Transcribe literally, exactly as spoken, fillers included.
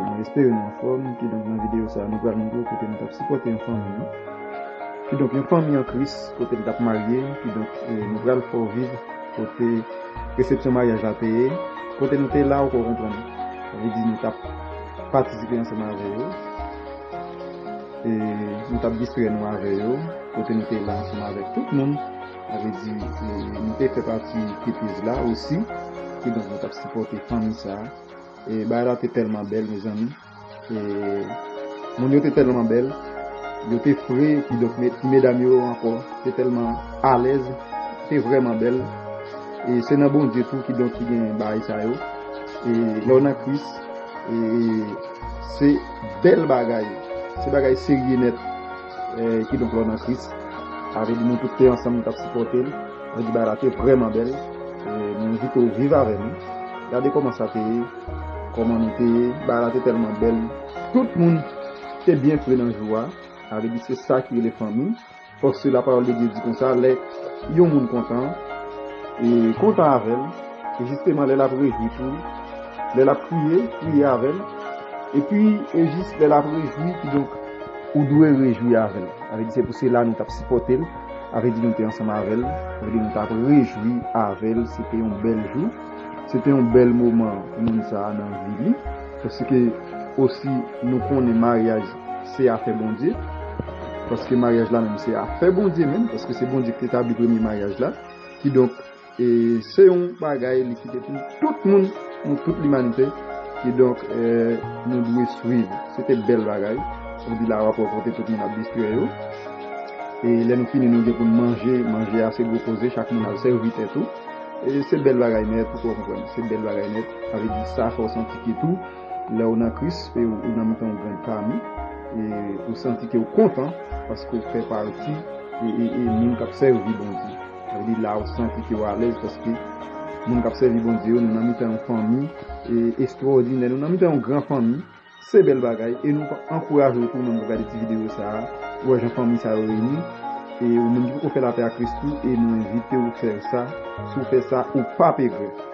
Mwen espere nou anfòm. Kidonk, nan videyo sa a, nou pral montre w kote nou t ap sipòte yon fanmi nou. Kidonk, yon fanmi an Kris, kote l t ap marye. Kidonk, e, nou pral fè w viv kote resepsyon maryaj la te ye. Kote nou te la, ou konprann. Sa vle di, nou t ap patisipe ansanm avè yo. E nou t ap distrè nou avè yo, kote nou te la ansanm avèk tout moun. Sa vle di, e, nou te fè pati ketez la osi. Kidonk, nou t ap sipòte fanmi sa a. E bagay la te tèlman bèl, mezanmi. E moun yo te tèlman bèl. Yo te fre, kidonk, me-, ti medam yo ankò te tèlman alèz. Te vrèman bèl. E se nan Bondye tou, kidonk, ki gen bagay sa yo. E lè w nan Kris, e se bèl bagay. Se bagay serye nèt. E kidonk, lè w nan Kris, sa vle di nou tout te ansanm, nou t ap sipòte l. Sa vle di bagay la te vrèman bèl. E nou envite w viv avè nou. Gade kòman sa te ye, kòman nou te ye. Bagay la te tèlman bèl. Tout moun te byen fre nan jou a. Sa vle di se sa ki rele fanmi. Paske la parole de Dieu di konsa, lè yon moun kontan, e kontan avè l, e jisteman lè l ap rejwi tou, lè l ap kriye, kriye avè l, epi e jis lè l ap rejwi, kidonk, ou dwe rejwi avè l. Sa vle di se pou sela nou t ap sipòte l, sa vle di nou te ansanm avè l, sa vle di nou t ap rejwi avè l, se te yon bèl jou, se te yon bèl moman pou moun sa a nan vi li, paske osi nou konnen maryaj se afè Bondye. Paske maryaj la menm se afè Bondye menm, paske se Bondye ki te tabli premye maryaj la. Kidonk, e, se yon bagay li kite pou tout moun, nou tout limanite. Kidonk, e, nou dwe swiv. Se te bèl bagay. Ou di la w ap wè kote tout moun ap distrè yo. E lè nou fini, nou gen pou n manje. Manje a se gwo koze, chak moun al sèvi tèt ou. E se bèl bagay nèt, ou konprann. Se bèl bagay nèt. Sa vle di sa fè w santi ke tou, lè w nan Kris, e w, ou nan mitan yon grenn fanmi, e ou santi ke w kontan, paske w fè pati, e, e, e moun k ap sèvi Bondye. Sa vle di la ou santi ke w alèz, paske moun k ap sèvi Bondye yo, nou nan mitan yon fanmi, e, estwòdinè, nou nan mitan yon gran fanmi, se bèl bagay, e nou ankouraje w tou, menm w gade ti videyo sa a, ou wè jan fanmi sa yo reyini, e ou menm ki poko fè lapè ak Kris tou, e nou envite w fè sa, si w fè sa, ou p ap regrèt.